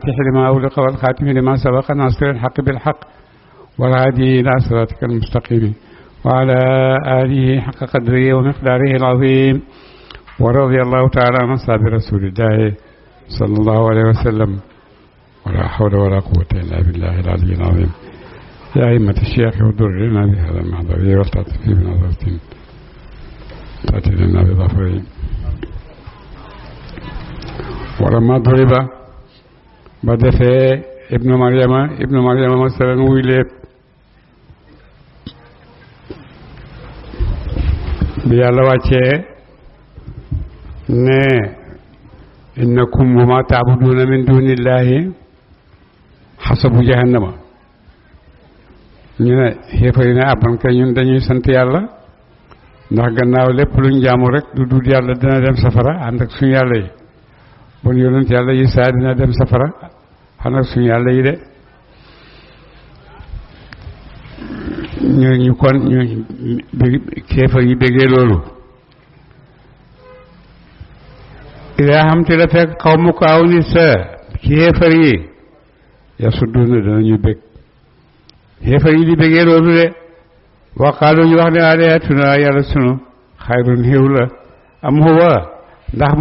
الفاتح لما أغلق والخاتم لما سبق ناصر الحق بالحق والهادي إلى صراطك المستقيم وعلى آله حق قدره ومقداره العظيم. ورضي الله تعالى عن أصحاب رسول الله صلى الله عليه وسلم ولا حول ولا قوة إلا بالله العلي العظيم. يا أئمة الشيخ ودر لنا بهذا المحضر والتعطف بنظرة تأتي لنا بظفر. ولما ضرب بدفع ابن مريم مثلا ويليب bi yàlla wàccee ne innakum wa ma taabuduna min dunillahi xasabu jahannama ñu ne xéefari ne abban kay ñun dañuy sant yàlla ndax gannaaw lépp luñ jaamu rek du dul yàlla dina dem safara ànd ak suñu yàlla yi bon yonent yàlla Isaa dina dem safara ànd ak suñu yàlla yi de ñu kon ñu kéefar yi béggee loolu ilaa xam te la fekk xaw mu ko aw ni sa kéefar yi yasudduna danañu bég kéefar yi di béggee loolu de waqaalu ñu wax ne aliyatuna yàlla sunu xayrun xiw la am huwa ndax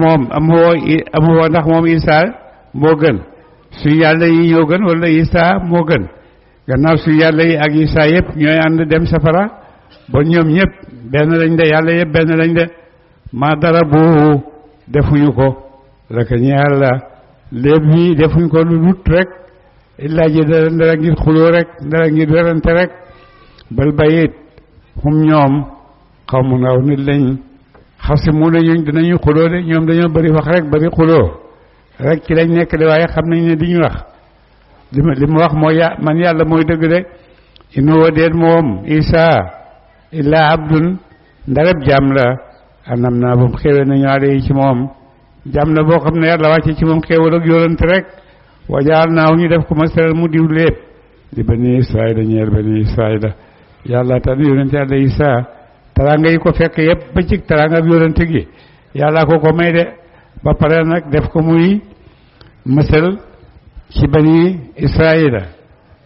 moom Isaa moo gën suñu yàlla yi ñoo gën wala Isaa moo gën gannaaw su yàlla yi ak Isaa yëpp ñooy ànd dem safara ba ñoom ñëpp benn lañ de yàlla yëpp benn lañ de ma dara bu defuñu ko rek ñu yàlla léeb yi defuñu ko lu lut rek illaa ji dara ngir xuloo rek dara ngir werante rek bal bayit xum ñoom xaw mu ngaw nit lañ xasi mu ne ñun dinañu xuloo de ñoom dañoo bëri wax rek bëri xuloo rek ci lañ nekk de waaye xam nañ ne di ñu wax li mu wax mooy man yàlla mooy dëgg de in huwa déet moom Isaa illaa abdun ndareb jaam la anam naa ba mu xéwee nañu ale yi ci moom jaam la boo xam ne yàlla wàcce ci moom xéewal ak yóolante rek wajaal naaw ñu def ko masalan mu diw lépp li bani Israayila ñeel bani Israayila yàlla tan yóolante yàlla Isaa taraanga yi ko fekk yëpp ba ci taraanga ak yóolante gi yàlla ko may de ba pare nag def ko muy masal ci bani Israayila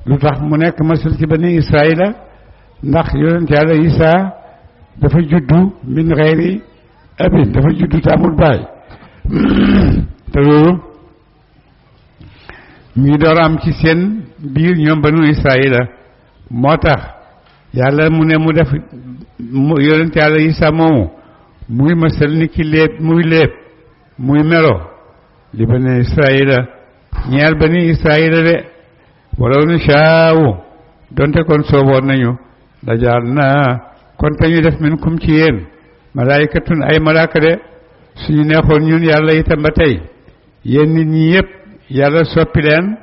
lu tax mu nekk masal ci bani Israayila ndax yonent yàlla Isaa dafa juddu min xeyri abin dafa juddu te amul baay te loolu mu ngi door am ci seen biir ñoom banu Israayila moo tax yàlla mu ne mu def yonent yàlla Isaa moomu muy masal ni ki léeb muy melo li bani Israayila ñeel bani Israayila de walaw nashaawu donte kon sooboon nañu dajaal naa kon te ñu def min kum ci yéen malaayikatun ay malaaka de suñu neexoon ñun yàlla itam ba tey yéen nit ñi yëpp yàlla soppi leen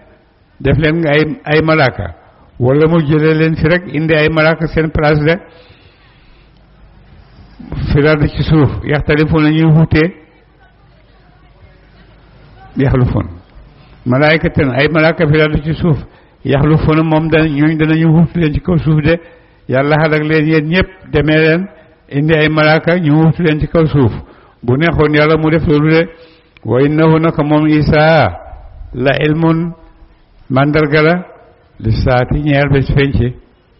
def leen nga ay malaaka wala mu jëlee leen fi rek indi ay malaaka seen place de firar ci suuf yaxtalifoon la ñuy wuutee yaxlufoon malaayikatan ay malaaka fi daal ci suuf yaxlufoon moom danañu wuutu leen ci kaw suuf de yàlla xalak leen yéen ñëpp demee leen indi ay malaaka ñu wuutu leen ci kaw suuf bu neexoon yàlla mu def loolu de wa innahu naka moom Isaa la ilmun mandarga la li saati ñeel bés penc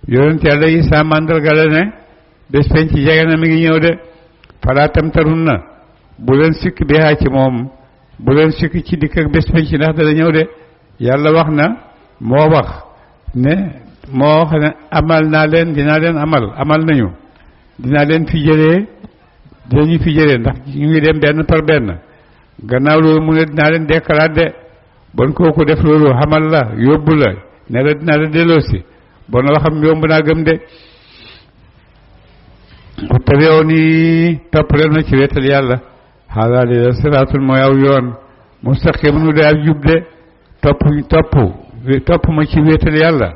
yonent yàlla Isaa mandarga la ne bés penc jege na mi ngi ñëw de falaa tamtarun na bu leen sikk bi ci moom bu leen sikk ci dikk ak bés penc ndax dana ñëw de yàlla wax na moo wax ne amal naa leen dinaa leen amal nañu dinaa leen fi jëlee dinañu fi jëlee ndax ñu ngi dem benn par benn gannaaw loolu mu ne dinaa leen dekkalaat de bon kooku def loolu xamal la yóbbu la ne la dinaa la delloosi bon waxam yomb naa gëm de ku tabeew ni topp leen ma ci wetal yàlla xaaral li la siraatul mooy aw yoon mustaqim nu de ak jub de topp ma ci wéetal yàlla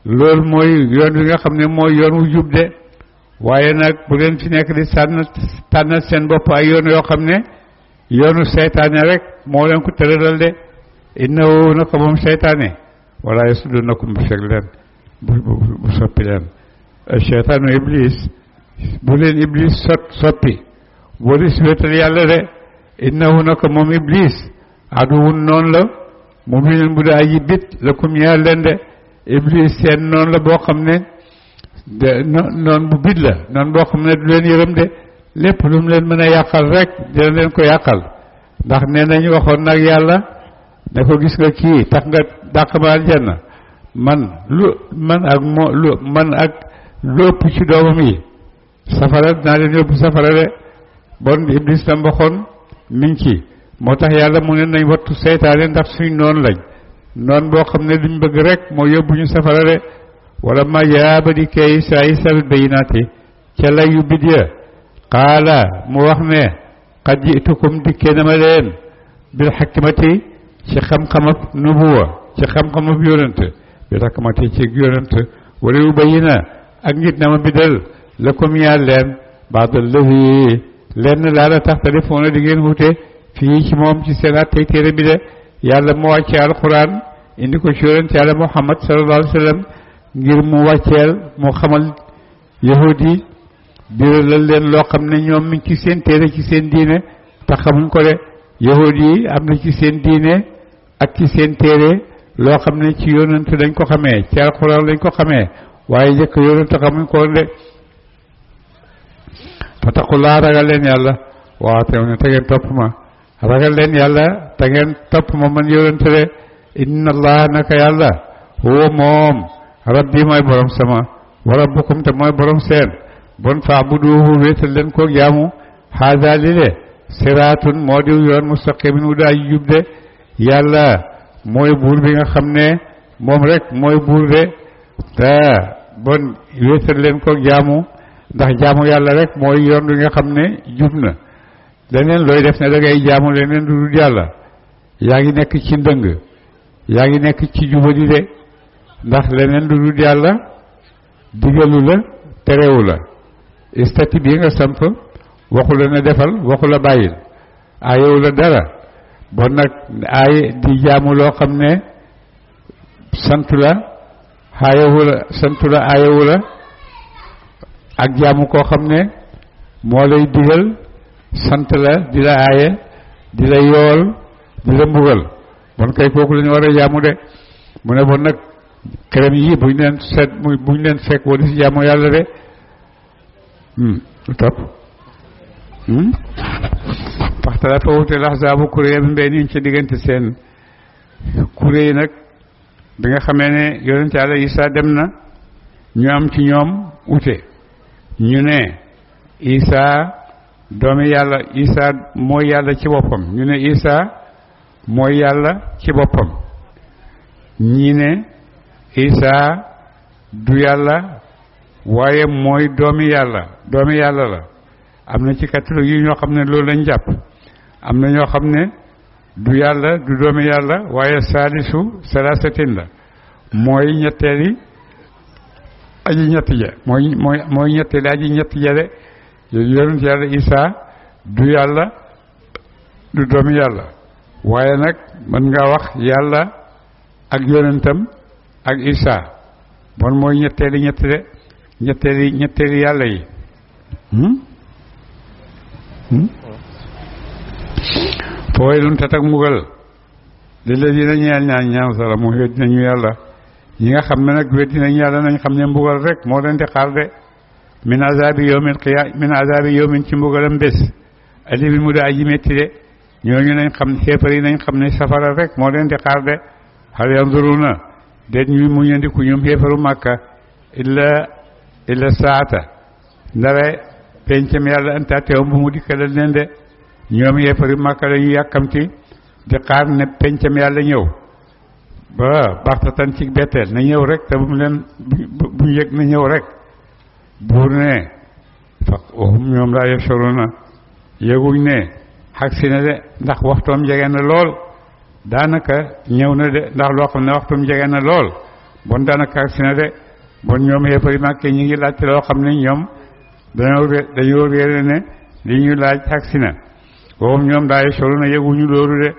loolu mooy yoon wi nga xam ne mooy yoon wu jub de waaye nag bu leen fi nekk di tànnal seen bopp ay yoon yoo xam ne yoonu seytaane rek moo leen ko tëralal de innahu naka moom seytaane wala yasuddunakum bu fekk leen bu soppi leen seytaanu iblis bu leen iblis soppi boo di si wéetal yàlla de innahu naka moom iblis aduwun noonu la mu'minin bu daa ji bit lakum ñeel leen de iblis seen noonu la boo xam ne noon bu bit la noonu boo xam ne du leen yërëm de lépp lu mu leen mën a yàqal rek dina leen ko yàqal ndax nee nañu waxoon nag yàlla ne ko gis nga kii tax nga dàq ma aljanna man ak lépp ci doomam yi safara dinaa leen yóbbu safara de bon iblis tam waxoon miñ ci moo tax yàlla mu ne nañ wattu seytaane ndax suñ noonu lañ noon boo xam ne duñ bëgg rek moo yóbbu ñu safara de wala ma yaaba di kay Isaa bil bayyinaati ca lay yu bid ya qaala mu wax ne qad ji'tukum dikkee na ma leen bil hikmati ci xam-xamab nubuwa ci xam-xamab yonent bil hikmati ci yonent wala yu bayyina ak nit na ma bidal lakum ñaar leen ba'da allazi lenn laa la taxtalifuuna di ngeen wute fii ci moom ci seen at tey téere bi de yàlla mu wàccee alquran indi ko ci yonent yàlla Muhammad sallallahu alayhi wa sallam ngir mu wàcceel mu xamal yahudi biralal leen loo xam ne ñoom mi ci seen téere ci seen diine te xamuñ ko de yahudi yi am na ci seen diine ak ci seen téere loo xam ne ci yonent dañ ko xamee ci alquran lañ ko xamee waaye njëkk yonent xamuñ ko de fattaqullaa ragal leen yàlla waaw te ne te ngeen topp ma ragal leen yàlla te ngeen topp ma man yonent de inna allah naka yàlla huwa moom rabbi mooy borom sama wa rabbukum te mooy borom seen bon fa'buduhu wéetal leen ko jaamu haada li le siraatun moo diw yoon mustaqimin wu daa jub de yàlla mooy buur bi nga xam ne moom rek mooy buur de te bon wéetal leen ko jaamu ndax jaamu yàlla rek mooy yoon bi nga xam ne jub na leneen looy def ne da ngay jaamu leneen lu dul yàlla yaa ngi nekk ci ndëng yaa ngi nekk ci jubadi de ndax leneen lu dul yàlla digalu la terewu la istati bii nga samp waxu la ne defal waxu la bàyyil aayewu la dara bon nag aaye di jaamu loo xam ne santu la aayewu la ak jaamu koo xam ne moo lay digal sant la di la aaye di la yool di la mbugal bon kay kooku la ñu war a jaamu de mu ne bon nag këram yi buñ leen fekk wala si jaamu yàlla de lu topp faxtalafa wuute laxzaabu kuréel mbay niñ ci diggante seen kuréel yi nag bi nga xamee ne yonent Yàlla Isaa dem na ñu am ci ñoom ute ñu ne Isaa doomi yàlla Isaa mooy yàlla ci boppam ñu ne Isaa mooy yàlla ci boppam ñii ne Isaa du yàlla waaye mooy doomi yàlla la am na ci catholique yi ñoo xam ne loolu lañ jàpp am na ñoo xam ne du yàlla du doomi yàlla waaye saalisu salaasatin la mooy ñetteeli aji ñetti ja mooy ñetteeli aji ñetti ja de yonent yàlla Isaa du yàlla du doomi yàlla waaye nag mën nga wax yàlla ak yonentam ak Isaa bon mooy ñetteeli ñetteeli yàlla yi fooy lun tatak mbugal li la dina ñeel ñaan sala mu weddi nañu yàlla ñi nga xam ne nag weddi nañu yàlla nañ xam ne mbugal rek moo leen di xaar de min azabi yawmin ci mbugalam bés ali bi mu daa ji metti de ñooñu nañ xam xeefar yi nañ xam ne safara rek moo leen di xaar de hal yanzuruna déet ñuy muñandiku ñoom xeefaru màkka illa saata ndare pencam yàlla antateewam bu mu dikkalal leen de ñoom xeefari màkka lañu yàkkamti di xaar ne pencam yàlla ñëw ba baxtatan ci betteel na ñëw rek te bu mu leen bu ñu yëg na ñëw rek buur ne faq waxum ñoom laa yashuruna yëguñ ne xag si na de ndax waxtoom jege na lool daanaka ñëw na de ndax loo xam ne waxtoom jege na lool bon daanaka xag si na de bon ñoom xeefari màkke ñi ngi laajte loo xam ne ñoom dañoo réere ne li ñu laaj xag si na waxum ñoom laa yashuruna yëguñu loolu de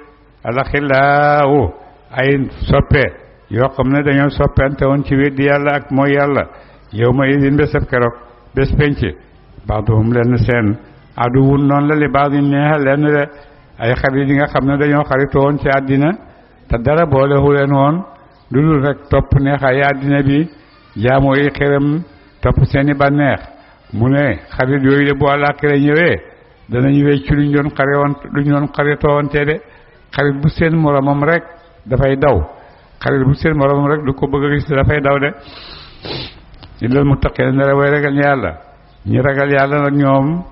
alaxillaawu ay soppe yoo xam ne dañoo soppante woon ci weddi yàlla ak mooy yàlla yow ma idin bésab keroog bés penc baaduhum lenn seen aduwun noonu la li baadin neexal lenn de ay xarit yi nga xam ne dañoo xaritoo woon ci àddina te dara boolewu leen woon lu dul rek topp neexaay àddina bi jaamu yi xëram topp seeni bànneex mu ne xarit yooyu de bu àllaaxira ñëwee danañu wecc luñ doon xaritoo wante de xarit bu seen moromam rek dafay daw xarit bu seen moromam rek du ko bëgg a gis dafay daw de illal muttaqiin dara way ragal yàlla ñi ragal yàlla nag ñoom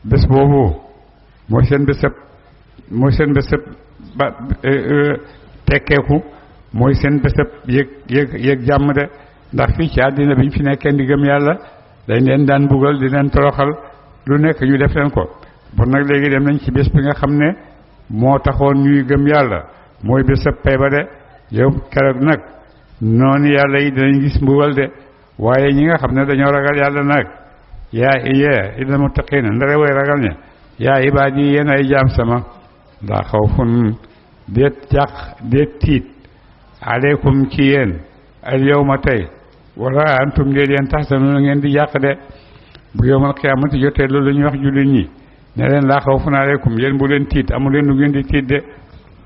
bés boobu mooy seen bésëb ba tekkeeku mooy seen bésëb yëg jàmm de ndax fii ci àddina bi ñu fi nekkee di gëm yàlla dañ leen daan buggal di leen toroxal lu nekk ñu def leen ko bon nag léegi dem nañ ci bés bi nga xam ne moo taxoon ñuy gëm yàlla mooy bésëb pay ba de yow keroog nag noonu yàlla yi dinañ gis mbugal de waaye ñi nga xam ne dañoo ragal yàlla nag illal muttaqiina ndare way ragal ña yaa ibaadi yéen ay jaam sama laa xawfun déet jàq déet tiit aleykum ci yéen al yawma tey wala antum déet yéen tahzanuuna ngeen di jàq de bu yawmal qiyaamati jotee loolu la ñuy wax jullit ñi ne leen laa xawfun aleykum yéen bu leen tiit amu leen lu ngeen di tiit de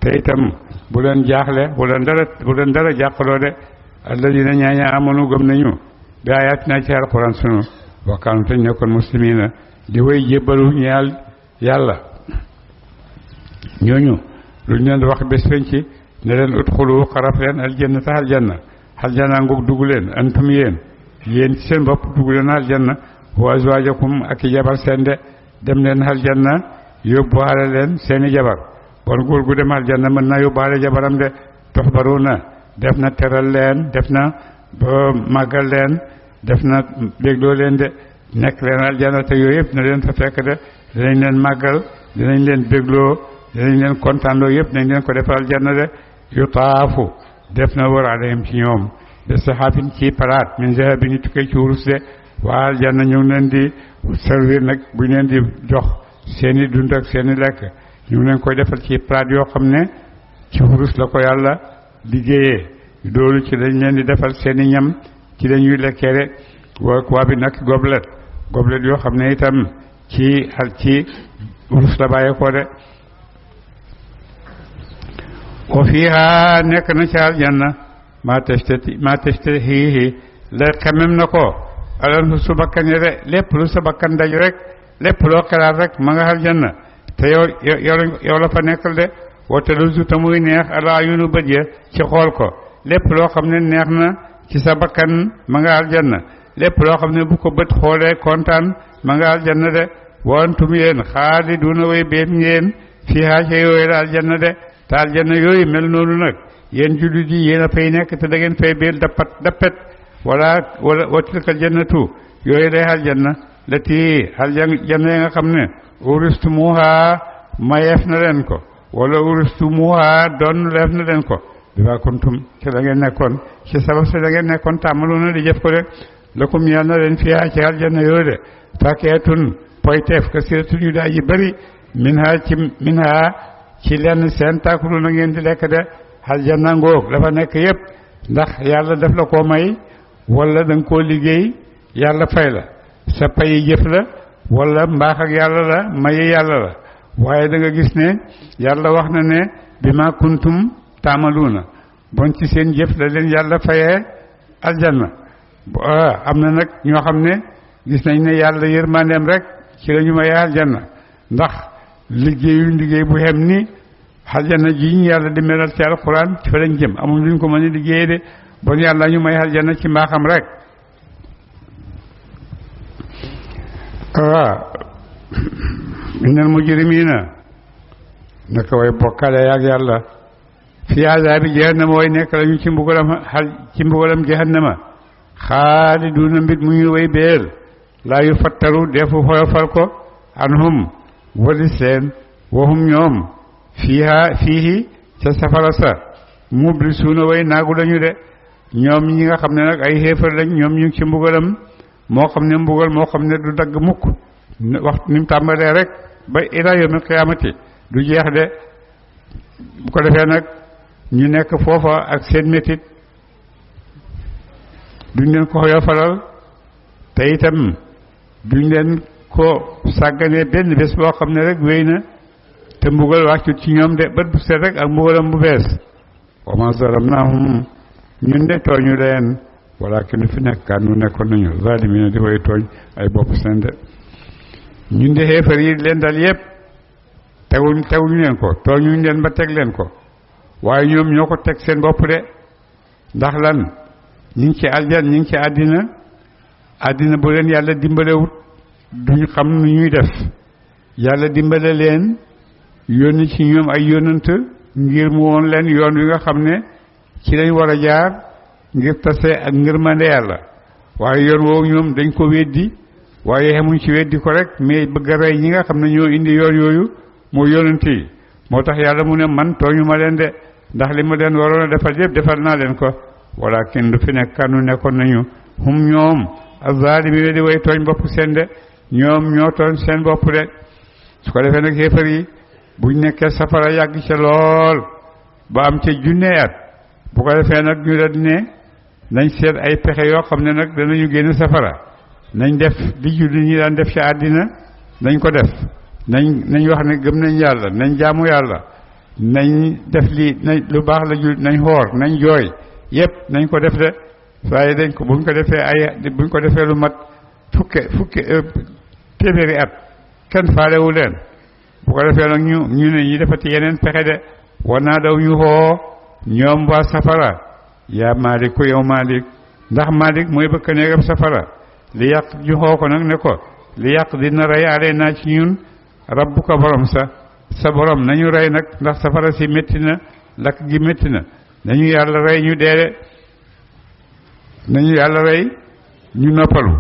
te itam bu leen jaaxle bu leen dara jàqaloo de alladina ñaaña amanu gëm nañu bi ayatina ci alquran sunu wa kaanu te nekkoon muslimiina di way jébbalu ñeel yàlla ñooñu lu ñu leen wax bés penc ne leen udxulu xaraf leen aljannata aljanna ngoog dugg leen antum yéen ci seen bopp dugg leen aljanna wa azwaajakum ak i jabar seen de dem leen aljanna yóbbuwaale leen seeni jabar bon góor gu dem aljanna mën na yóbbaale jabaram de toxbaruuna def na teral leen def na màggal leen def na bégloo leen de nekk leen aljanna te yooyu yëpp na leen fa fekk de dinañ leen màggal dinañ leen bégloo dinañ leen kontaanloo yëpp nañ leen ko defal aljanna de yutaafu def na wër alayhim ci ñoom de saxaafin ci palaat min zahabin ñu tukkee ci wurus de waa aljanna ñu ngi leen di servir nag bu ñu leen di jox seeni dund ak seeni lekk ñu ngi leen koy defal ci palaat yoo xam ne ci wurus la ko yàlla liggéeyee loolu ci lañ leen di defal seeni ñam ci la ñuy lekkee de waa bi nag goblet yoo xam ne itam ci wurus la bàyyeekoo de wa fiiha nekk na ci aljanna maa tashtahihi la xemem na ko alal su bakkan yi de lépp lu sa bakkan daj rek lépp loo xelaat rek ma nga aljanna te yow la fa nekkal de wate lu su ta muy neex ala yunu bët ya ci xool ko lépp loo xam ne neex na ci sa bakkan ma nga aljanna lépp loo xam ne bu ko bët xoolee kontaan ma nga aljanna de wantum yéen xaaliduna way béem ngeen fiihaa ca yooyu la aljanna de te aljanna yooyu mel noonu nag yéen jullit yi yéen a fay nekk te da ngeen fay béel dappet wala wa tilka jannatu yooyu day aljanna lati aljanna yi nga xam ne uristumuha mayeef na leen ko wala uristumuha doon leef na leen ko bi ma kuntum ci la ngeen nekkoon ci sabab si la ngeen nekkoon tàmmalu na di jëf ko de lakum yal na leen fiihaa ci aljanna yooyu de fakeetun poyteef kasiratun yu daa ji bëri minha ci lenn seen tàkkulu na ngeen di lekk de aljanna ngoog dafa nekk yëpp ndax yàlla daf la koo may wala da nga koo liggéey yàlla fay la sa payi jëf la wala mbaax ak yàlla la mayi yàlla la waaye da nga gis ne yàlla wax na ne bi ma kuntum taamaluuna bon ci seen jëf la leen yàlla fayee aljanna am na nag ñoo xam ne gis nañ ne yàlla yërmandeem rek ci la ñu mayee aljanna ndax liggéey bu xem ni aljanna ji ñu yàlla di melal ci alquran ci fa lañ jëm amul luñ ko mën a liggéeyee de bon yàlla ñu may aljanna ci mbaaxam rek innal mujrimina naka way bokkale yaag yàlla fi azabi jahannama way nekk lañu ci mbugalam jahannama xaaliduna mbit mu ñu way beel laa yu fattaru defu xoyofal ko anhum wali seen waxum ñoom fiihi ca safara sa mublisuuna way naagu lañu de ñoom ñi nga xam ne nag ay xéefar lañ ñoom ñu ngi ci mbugalam moo xam ne mbugal moo xam ne du dagg mukk waxtu ni mu tàmbalee rek ba ila yawmil qiyaamati du jeex de bu ko defee nag ñu nekk foofa ak seen métit duñ leen ko xoyofalal te itam duñ leen ko sàgganee benn bés boo xam ne rek wéy na te mbugal wàccut ci ñoom de bët bu set rek ak mbugalam bu bees wa ma zalamnahum ñun de tooñu leen walakin fi nekk kaanu nekkoon nañu zalimina di way tooñ ay bopp seen de ñun de xeefar yi leen dal yépp teguñu leen ko tooñuñ leen ba teg leen ko waaye ñoom ñoo ko teg seen bopp de ndax lan ñi ngi ci aljan ñi ngi ci àddina bu leen yàlla dimbalewut duñu xam nu ñuy def yàlla dimbale leen yónni ci ñoom ay yónnant ngir mu woon leen yoon wi nga xam ne ci lañ war a jaar ngir tase ak ngërmande yàlla waaye yoon woowu ñoom dañ ko weddi waaye xemuñ ci weddi ko rek mais bëgg a rey ñi nga xam ne ñoo indi yoon yooyu moo yónnant yi moo tax yàlla mu ne man tooñu ma leen de ndax li ma leen waroon a defal yëpp defal naa leen ko walakin du fi nekk kanu nekkoon nañu hum ñoom azaalimi di way tooñ bopp seen de ñoom ñoo tooñ seen bopp de su ko defee nag xéefar yi buñ nekkee safara yàgg ca lool ba am ca junne at bu ko defee nag ñu daal ne nañ seet ay pexe yoo xam ne nag danañu génn safara nañ def di julli ñi daan def ci àddina nañ ko def nañ wax ne gëm nañ yàlla nañ jaamu yàlla nañ def lii nañ lu baax la jul nañ xoor nañ jooy yépp nañ ko def de waaye dañ ko buñ ko defee lu mat fukki téeméeri at kenn faalewu leen bu ko defee nag ñu ne ñi defati yeneen pexe de war naa daw ñu xoo ñoom waa safara yaa Malik ko yow Malik ndax Malik mooy bëkk néegam safara li yàq ñu xoo ko nag ne ko li yàq dina rey ale naa ci ñun rabbuka borom sa borom nañu rey nag ndax safara si métti na lakk gi métti na nañu yàlla rey ñu deede nañu yàlla rey ñu noppalu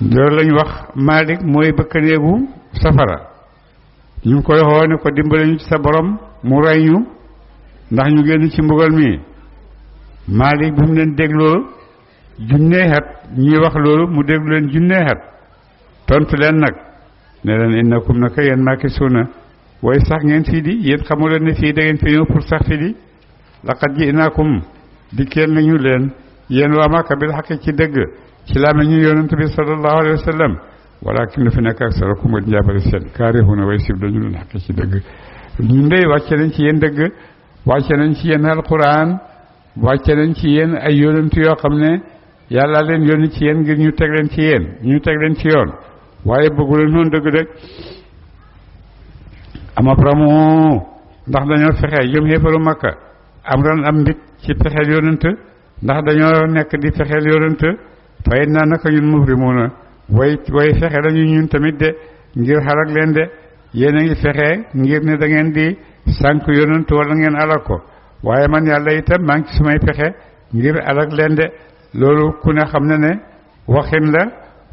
loolu lañu wax Malik mooy bëkk néegu safara ñu ngi koy xoo ne ko dimbale ñu ci sa borom mu rey ñu ndax ñu génn ci mbugal mi Malik bu mu leen dégloo junnee xat ñuy wax loolu mu déglu leen junnee xat tontu leen nag ne leen innakum naka yéen maakisuuna way sax ngeen fii di yéen xamu leen ne fii da ngeen fi ñëw pour sax fi di laqad ji'naakum dikkeel nañu leen yéen waa Makka bil haqqi ci dëgg ci laame ñu yonent bi sallallahu alayhi wa sallam walakin lu fi nekk ak sarakum wa njaabari seen kaarihuna way sib dañu leen xaqi ci dëgg ñun de wàcce nañ ci yéen dëgg wàcce nañ ci yéen alquran wàcce nañ ci yéen ay yonent yoo xam ne yàlla leen yónni ci yéen ngir ñu teg leen ci yéen ñu teg leen ci yoon waaye bëggu leen noonu dëgg de ama pramu ndax dañoo fexe jëm xéefaru Makka am ran am mbit ci pexeel yonent ndax dañoo nekk di fexeel yonent fay naa naka ñun mufrimuuna way fexe lañu ñun tamit de ngir xalak leen de yéen a ngi fexe ngir ne da ngeen di sànq yonent wala ngeen alak ko waaye man yàlla itam maa ngi ci sumay pexe ngir alak leen de loolu ku ne xam na ne waxin la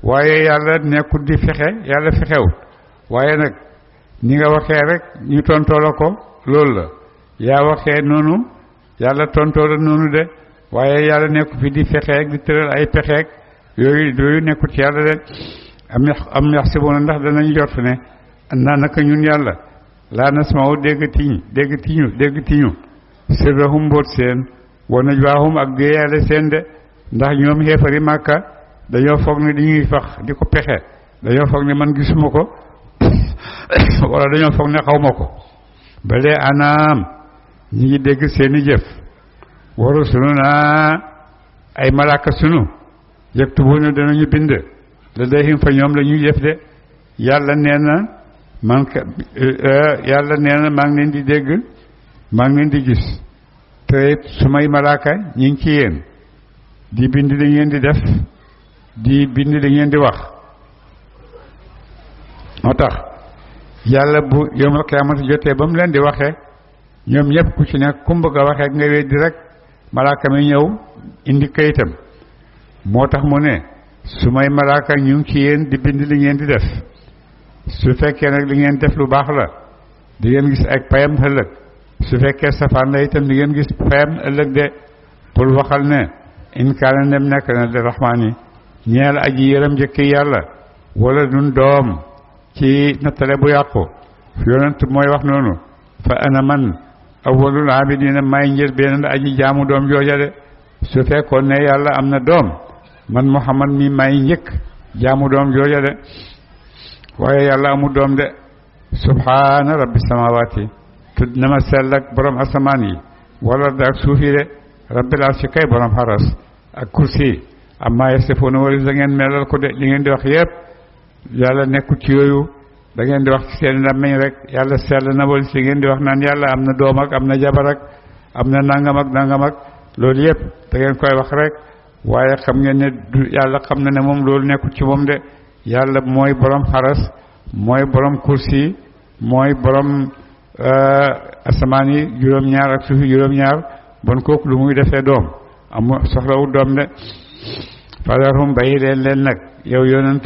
waaye yàlla nekkul di fexe yàlla fexewut waaye nag ni nga waxee rek ñu tontoo la ko loolu la yaa waxee noonu yàlla tontoo la noonu de waaye yàlla nekku fi di fexeek di tëral ay pexeek yooyu nekkut ci yàlla de am yaxsibuuna ndax danañ jort ne naa naka ñun yàlla laa nasma'u dégg tiñu sirrahum mbóot seen wa najwaahum ak déeyaale seen de ndax ñoom xeefari Màkka dañoo foog ne dañuy fax di ko pexe dañoo foog ne man gisuma ko wala dañoo foog ne xawma ko balee anaam ñi ngi dégg seeni jëf wa rusuluna ay malaaka sunu yaktubuuna danañu bind ladayhim fa ñoom la ñuy def de yàlla nee na maa ngi leen di dégg maa ngi leen di gis te sumay malaaka ñi ngi ci yéen di bind li ngeen di def di bind li ngeen di wax moo tax yàlla bu yawmal qiyaamati jotee ba mu leen di waxee ñoom ñëpp ku ci nekk ku mu bëgg a waxee nga weddi rek malaaka mi ñëw indi kayitam moo tax mu ne su may malaaka ñu ngi ci yéen di bind li ngeen di def su fekkee nag li ngeen def lu baax la di ngeen gis ak payam ëllëg su fekkee safaan la itam di ngeen gis payam ëllëg de pour waxal ne in kaana ndem nekk na de rahmaani ñeel aji yërëm njëkki yàlla wala dun doom ci nattale bu yàqu yonent mooy wax noonu fa ana man awwalul abidina may njël benn aji jaamu doom jooja de su fekkoon ne yàlla am na doom man Muhammad mi may njëkk jaamu doom jooja de waaye yàlla amul doom de subhaana rabbi samawati tudd na ma sell ak borom asamaan yi wala da ak suuf yi de rabbil arsi kay borom xaras ak kursi amma yasifuuna wala da ngeen melal ko de li ngeen di wax yépp yàlla nekkul ci yooyu da ngeen di wax ci seen làmmiñ rek yàlla sell na wala si ngeen di wax naan yàlla am na doom ak am na jabar ak am na nangam ak loolu yépp da ngeen koy wax rek waaye xam ngeen ne du yàlla xam na ne moom loolu nekkul ci moom de yàlla mooy borom xaras mooy borom kursi mooy borom asamaan yi juróom-ñaar ak suufi juróom-ñaar bon kooku lu muy defee doom amu soxlawul doom de fadarhum bàyyi leen nag yow yonent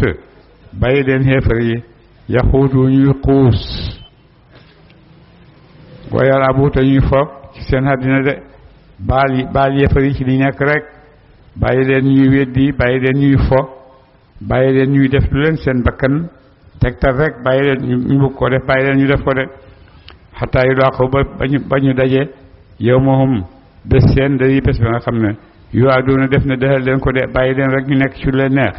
bàyyi leen xeefar yi yaxuutu ñuy xuus wa yal'abuuna ñuy fo ci seen àddina de baal yéefar yi ci li nekk rek bàyyi leen ñuy weddi bàyyi leen ñuy fo bàyyi leen ñuy def lu leen seen bakkan tegtal rek bàyyi leen ñu bëgg ko def bàyyi leen ñu def ko de xataa yu laa ko ba ñu daje yow moom bés seen day bés ba nga xam ne yu àdduna def na defal leen ko de bàyyi leen rek ñu nekk ci lu leen neex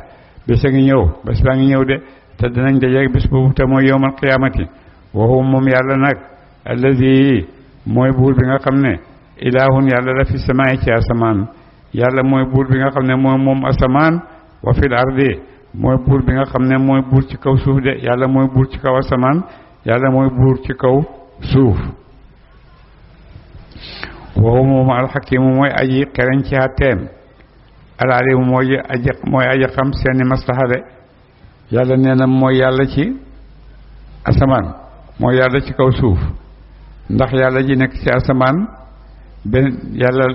bés a ngi ñëw bés baa ngi ñëw de te dinañ daje bés boobu te mooy yowmal qiyaamati wa huwa moom yàlla nag allazi mooy buur bi nga xam ne ilaahun yàlla la fi samaay ci asamaan yàlla mooy buur bi nga xam ne mooy moom asamaan wa fil ardi mooy buur bi nga xam ne mooy buur ci kaw suuf de yàlla mooy buur ci kaw asamaan yàlla mooy buur ci kaw suuf woowu moom alxakimu mooy aji xereñ ci àtteem alalimu mooy aji xam seeni maslaha de yàlla nee na mooy yàlla ci asamaan mooy yàlla ci kaw suuf ndax yàlla ji nekk ci asamaan benn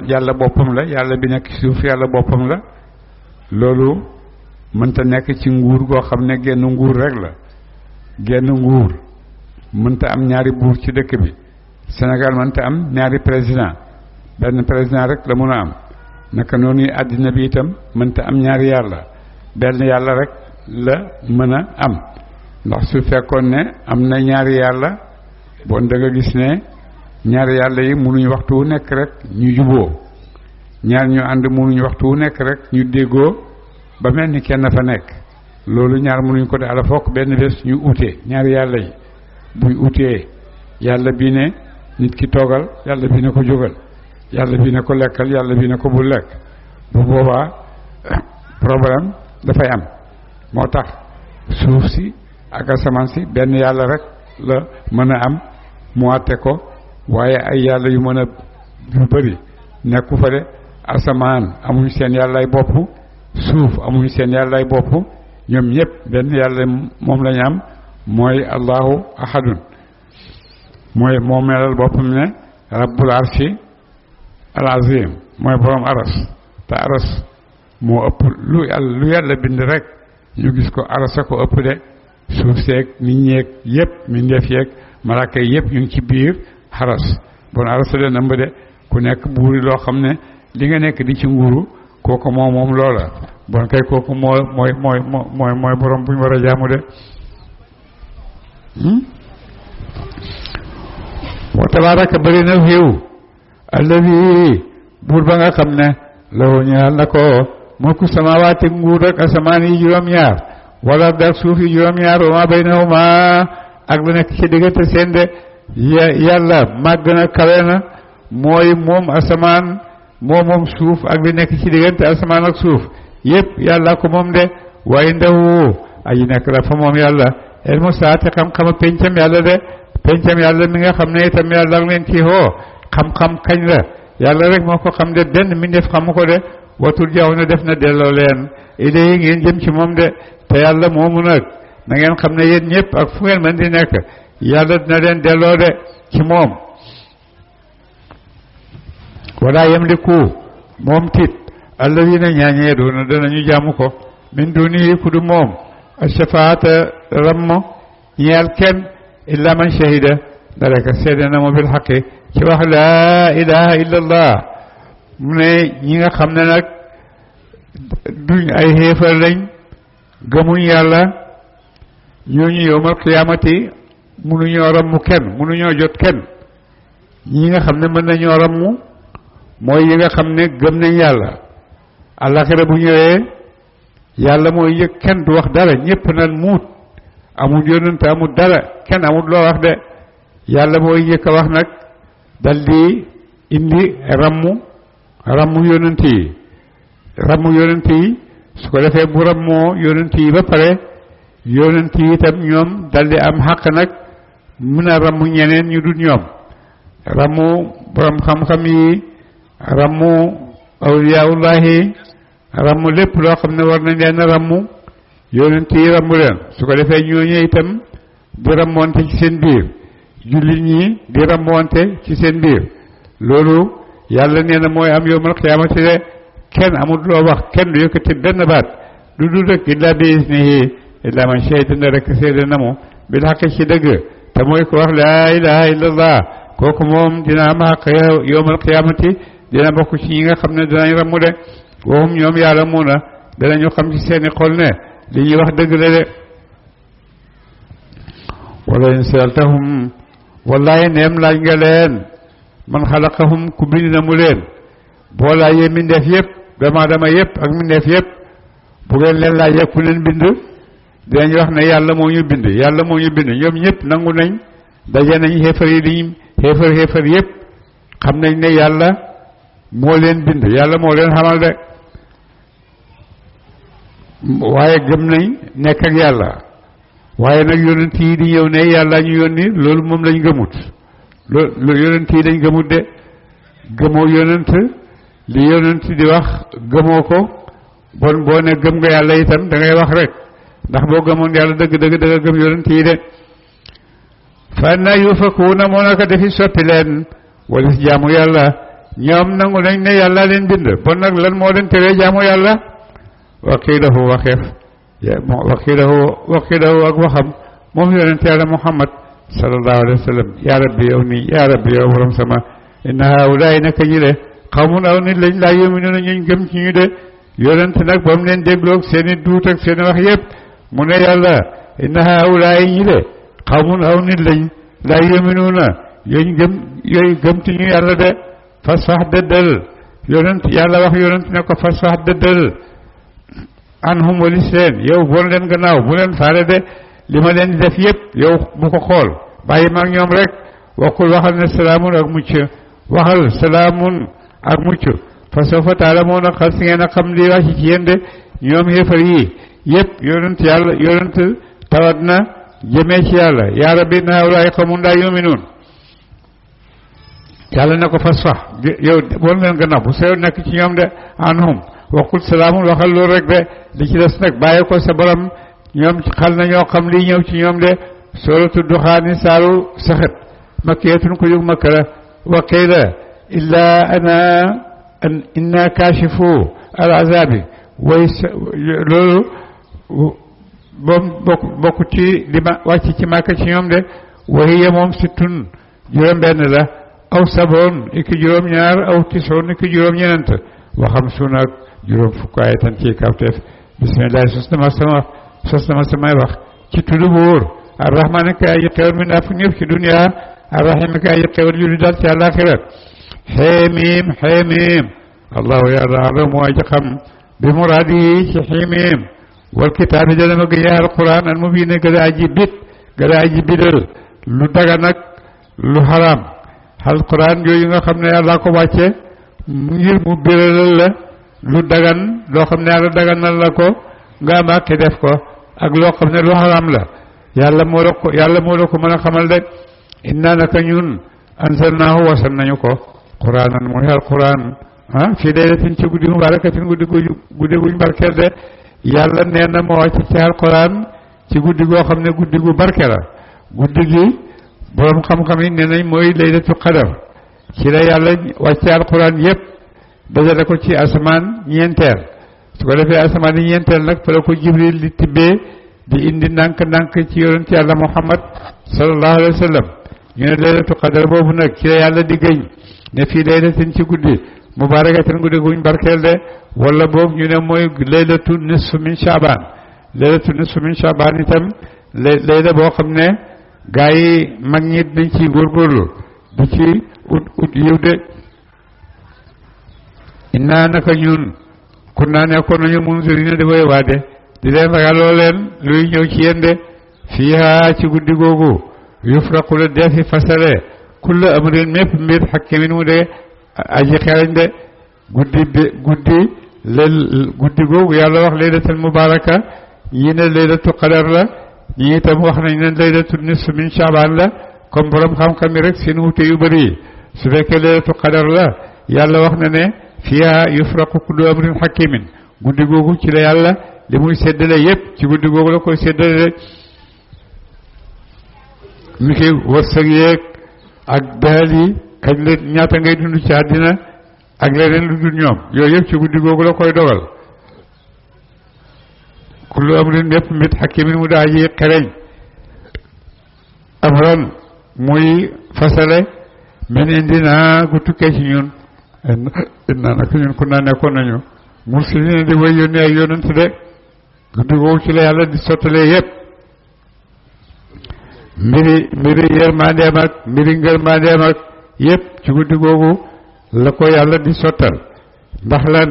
yàlla boppam la yàlla bi nekk ci suuf yàlla boppam la loolu mënta nekk ci nguur goo xam ne genn nguur rek la genn nguur mënta am ñaari buur ci dëkk bi Sénégal mënta am ñaari président benn président rek la mën a am naka noonu àddina bi itam mënta am ñaari yàlla benn yàlla rek la mën a am ndax su fekkoon ne am na ñaari yàlla bon da nga gis ne ñaari yàlla yi mënuñu waxtu wu nekk rek ñu juboo ñaar ñu ànd mënuñu waxtu wu nekk rek ñu déggoo ba mel ni kenn fa nekk loolu ñaar mënuñ ko de ala fokk benn bés ñu utee ñaari yàlla yi buñ utee yàlla bi ne nit ki toogal yàlla bi ne ko jógal yàlla bi ne ko lekkal yàlla bi ne ko bu lekk bu boobaa problème dafay am moo tax suuf si ak asamaan si benn yàlla rek la mën a am mu àtte ko waaye ay yàlla yu mën a yu bëri nekku fa de asamaan amuñ seen yàllay bopp suuf amuñ seen yàllay bopp ñoom ñëpp benn yàlla moom lañu am mooy allahu ahadun mooy moo melal boppam ne rabbul arshi al azim mooy borom aras te aras moo ëpp lu yàlla bind rek ñu gis ko arasa ko ëpp de suuf seeg nit ñeeg yëpp mbindeef yeeg malaaka yi yëpp ñu ngi ci biir xaras bon arasa leen ëmb de ku nekk buuri loo xam ne li nga nekk di ci nguuru kooku moom loola bon kay kooku mooy borom bu ñu war a jaamu de wa tabaraka bëri na xiiw alladi buur ba nga xam ne law ñaal na ko mulku samawaati nguur ak asamaan yi juróom-ñaar wala ak suuf yi juróom-ñaar wa ma baynahuma ak lu nekk ci diggante seen de yàlla màgg na kawe na mooy moom asamaan moom suuf ak li nekk ci diggante asamaan ak suuf yépp yàlla ko moom de wa indahu aji nekk la fa moom yàlla ilmu saati xam-xama pencam yàlla de pencam yàlla mi nga xam ne itam yàlla leen ci hoo xam-xam kañ la yàlla rek moo ko xam de benn mbindeef xamu ko de watul jaww na def na delloo leen idée yi ngeen jëm ci moom de te yàlla moomu nag na ngeen xam ne yéen ñëpp ak fu ngeen mën di nekk yàlla dina leen delloo de ci moom wala yamliku moom tit alladina ñaañee doona danañu jaamu ko min dunihi ku du moom ashafaata rammo ñeel kenn illa man shahida daleka seede na mu bil xaqi ci wax laa ilaha illa allah mu ne ñi nga xam ne nag duñ ay xéefar lañ gëmuñ yàlla ñooñu yowmal qiyaamati mënuñoo rammu kenn mënuñoo jot kenn ñi nga xam ne mën nañoo rammu mooy yi nga xam ne gëm nañ yàlla àllaxira bu ñëwee yàlla mooy yëg kenn du wax dara ñëpp nan muut amul yonent amul dara kenn amul loo wax de yàlla mooy njëkk a wax nag dal di indi rammu yonent yi su ko defee bu rammoo yonent yi ba pare yonent yi itam ñoom dal di am xàq nag mën a rammu ñeneen ñu dul ñoom rammu borom xam-xam yi rammu awliyaullahi rammu lépp loo xam ne war nañ leen rammu yonent yi rammu leen su ko defee ñooñu itam di rammoonte ci seen biir jullit ñi di rammoonte ci seen biir loolu yàlla nee na mooy am yawmal qiyaamati de kenn amul loo wax kenn du yëkkati benn baat du dul rek illa bi isnihi illa man shahida na rek seede na mu bil xaq ci dëgg te mooy ko wax laa ilaha illallah kooku moom dina am xaq yawmal qiyaamati dina bokk ci ñi nga xam ne dinañ rammu de waxum ñoom yàlla mu na danañu xam ci seeni xol ne li ñuy wax dëgg la de wala in saaltahum wallahi neem laaj nga leen man xalaqahum ku bind na mu leen boo laajee mbindeef yëpp dama yëpp ak mbindeef yëpp bu ngeen leen laajee ku leen bind dinañ wax ne yàlla moo ñu bind ñoom ñëpp nangu nañ daje nañ xeefar yi diñ xeefar yëpp xam nañ ne yàlla moo leen bind yàlla moo leen xamal de waaye gëm nañ nekk ak yàlla waaye nag yonent yi di ñëw ne yàlla ñu yónni loolu moom lañ gëmut loolu yonent yi dañ gëmut de gëmoo yonent li yonent di wax gëmoo ko bon boo ne gëm nga yàlla itam da ngay wax rek ndax boo gëmoon yàlla dëgg da nga gëm yonent yi de fa anna yufakuuna moo naka defi soppi leen wala si jaamu yàlla ñoom nangu nañ ne yàlla leen bind bon nag lan moo leen teree jaamu yàlla waqiilahu waxeef waqiilahu ak waxam moom yonent yàlla Muhammad sallallahu alayhi wa sallam yaa rabbi yow nii yaa rabbi yow borom sama inna haulaay naka ñi de xawmun aw nit lañ laa yuminuuna ñuñ gëm ci ñu de yonent nag ba mu leen dégloog seen i duut ak seen i wax yëpp mu ne yàlla inna haulaay ñi de xawmun aw nit lañ laa yuminuuna yooyu gëm ci ñu yàlla de fasfax dëddal yonent yàlla wax yonent ne ko fasfax dëddal anhum walis leen yow bon leen gannaaw bu leen faale de li ma leen di def yëpp yow bu ko xool bàyyi ma ak ñoom rek waxul waxal ne salaamun ak mucc waxal salaamun ak mucc fa sawfa taalamuuna xal si ngeen a xam li wàcc ci yéen de ñoom xéefar yi yëpp yonent tawat na jëmee ci yàlla yaa rabbi inna haa'ulaa'i qawmun laa yu'minuun yàlla ne ko fasfax yow bon leen gannaaw bu sew nekk ci ñoom de anhum waxul salaamun waxal loolu rek de li ci des nag bàyyi ko sa borom ñoom xal na ñoo xam lii ñëw ci ñoom de sooratu duxaani saaru saxet makkiyatun ko jóg makka la wa qiila illaa ana inna kaashifu al azaabi way loolu moom bokk ci li ma wàcc ci màkka ci ñoom de wahiya moom sittun juróom benn la aw saboon iki juróom ñaar aw tisoon iki juróom ñenent waxam suuna ak juróom fukk ay tan ci kawteef bismillah sos na ma samay wax ci tuddu bu wóor arrahmaan ka aji xewal mi naa fu ñëpp ci dunya arrahim ka aji xewal yu di dal ci àllaaxira xeemim allahu yàlla alam moo aji xam bi muraadi ci xeemim wal kitaabi dana ma gëñee alquran al mubiin gëda aji bidal lu daga nag lu xaraam alquran yooyu nga xam ne yàlla ko wàcce ngir mu biralal la lu dagan loo xam ne yàlla daganal la ko nga am ak def ko ak loo xam ne lu xaraam la yàlla moo la ko mën a xamal de inna naka ñun anzalnaahu wasal nañu ko quraanan mooy alquran fii laylatin ci guddi mubarakatin guddi guñ barkeel de yàlla nee na moo wàcc ci alquran ci guddi goo xam ne guddi gu barke la guddi gi borom xam-xam yi nee nañ mooy laylatu qadar ci la yàlla wàcce alquran yëpp dajale ko ci asamaan ñeenteel su ko defee asamaan yi ñeenteel nag fa la ko jibril di tibbee di indi ndànk-ndànk ci yonent yàlla muhammad sallallahu alayhi wa sallam ñu ne laylatu qadar boobu nag ci la yàlla di gëñ ne fii laylatin ci guddi mubarakatin guddi guñ barkeel de wala boobu ñu ne mooy laylatu nisfu min shaaban itam layla boo xam ne gaa yi mag ñi dañ ci góorgóorlu di ci ut yiw de innaa naka ñun kun naa nekkoon nañu munzirina di way waade di leen ragaloo leen luy ñëw ci yéen de fiihaa ci guddi googu yufraqu la defi fasale kulla amrin mépp mbir hakimin mu de aji xereñ de guddi googu yàlla wax laylatul mubaraka ñii ne laylatu qadar la ñii itam wax nañ ne laylatu nisf min shaaban la comme borom xam-xam yi rek seen wute yu bëri yi su fekkee laylatu qadar la yàlla wax na ne fiha yufraqu kullu amrin hakimin guddi googu ci la yàlla li muy séddale yépp ci guddi googu la koy séddale mi ki wërsëg yeeg ak daal yi kañ la ñaata ngay dund ci àddina ak leneen lu dul ñoom yooyu yëpp ci guddi googu la koy dogal kullu amrin yépp mbit hakimin mu daa ji xereñ amran muy fasale men indi naa gu tukkee ci ñun innaa naka ñun ku naa nekkoon nañu mursalina di way yónnee ay yonent de guddi googu ci la yàlla di sottalee yépp mbiri yërmandeem ak mbiri ngërmandeem ak yépp ci guddi googu la ko yàlla di sottal ndax lan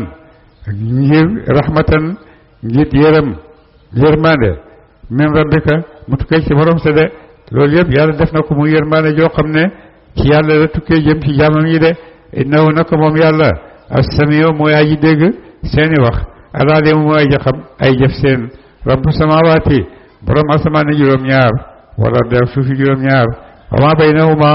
ngir rahmatan ngir yërmande min rabbika mu tukkee ci borom sa de loolu yëpp yàlla def na ko muy yërmande joo xam ne ci yàlla la tukkee jëm ci jaamam yi de innahu naka moom yàlla as-samiu mooy aji dégg seeni wax al-alimu mooy aji xam ay jëf seen rabbu samawaati borom asamaan juróom-ñaar wala def suufi juróom-ñaar wa ma baynahuma